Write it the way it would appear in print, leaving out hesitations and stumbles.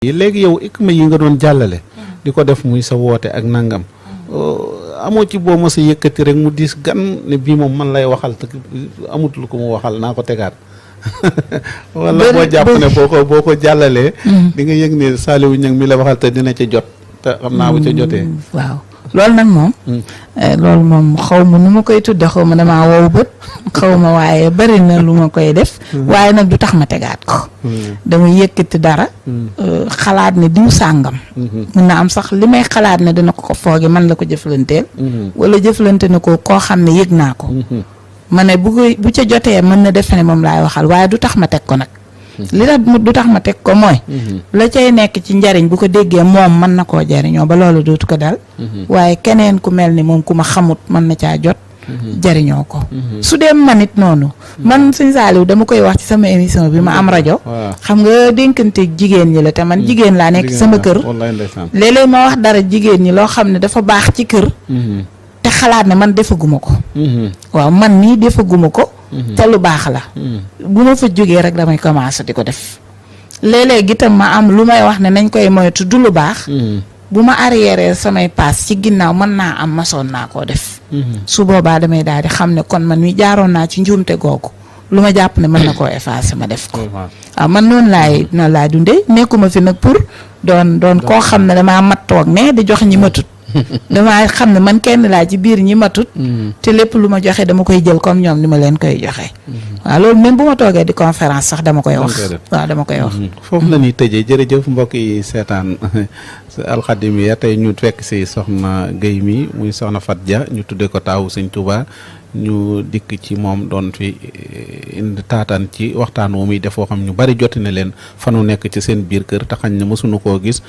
léegi yow ikma yi nga doon jàllale di ko def muy sa woote ak nangam amoo ci boo mos a yëkkati rek mu diis gan ne bii moom man lay waxal te amut lu ko mu waxal naa ko tegaat wala boo jàpp ne boo ko jàllalee di nga yëg ne Saliou Niang mi la waxal te dina ca jot te xam naa bu ca jotee waaw loolu nag moom xaw ma nu ma koy tudde xaw ma damaa wow bët xaw ma waaye bari na lu ma koy def waaye nag du tax ma tegaat ko dama yëkkati dara xalaat ne diw sàngam mun na am sax li may xalaat ne dina ko fooge man la ko jëflanteel wala jëflante na ko koo xam ne yëg naa ko ma ne bu ca jotee mën na defe ne moom laay waxal waaye du tax ma teg ko nag li tax du tax ma teg ko mooy la cay nekk ci njariñ bu ko déggee moom mën na koo jariñoo ba loolu dootu ko dal waaye keneen ku mel ni moom ku ma xamut mën na caa jot jariñoo ko su dee man it noonu man sëñ Saliou dama koy wax ci sama émission bi ma am rajo xam nga dénkanteeg jigéen ñi la te man jigéen laa nekk sama kër léeg-léeg ma wax dara jigéen ñi loo xam ne dafa baax ci kër te xalaat ne man defaguma ko waaw man nii defaguma ko te lu baax la bu ma fa jógee rek damay commencé di ko def léeg-léeg itam ma am lu may wax ne nañ koy moytu du lu baax bu ma arrière samay paas ci ginnaaw mën naa am masoon naa koo def su boobaa damay daal di xam ne kon man mi jaaroon naa ci njuumte googu lu ma jàpp ne mën na koo effacer ma def ko waaw man noonu laay dundee nekkuma fi nag pour doon koo xam ne damaa mat toog ne di jox ñi matut damaa xam ne man kenn laa ci biir ñi matut te lépp lu ma joxe dama koy jël comme ñoom ni ma leen koy joxe waaw loolu même bu ma toogee di conférence sax dama koy wax waaw dama koy wax foofu la ñuy tëjee jërëjëf mbokk yi seetaan alxadimiya tey ñu fekk si soxna Guèye mi muy soxna Fat Dia ñu tuddee ko taawu Sëñ Touba ñu dikk ci moom doon fi indi taataan ci waxtaan wu muy def foo xam ñu bari joti na leen fanu nekk ci seen biir kër te xañ ne mësuñu koo gis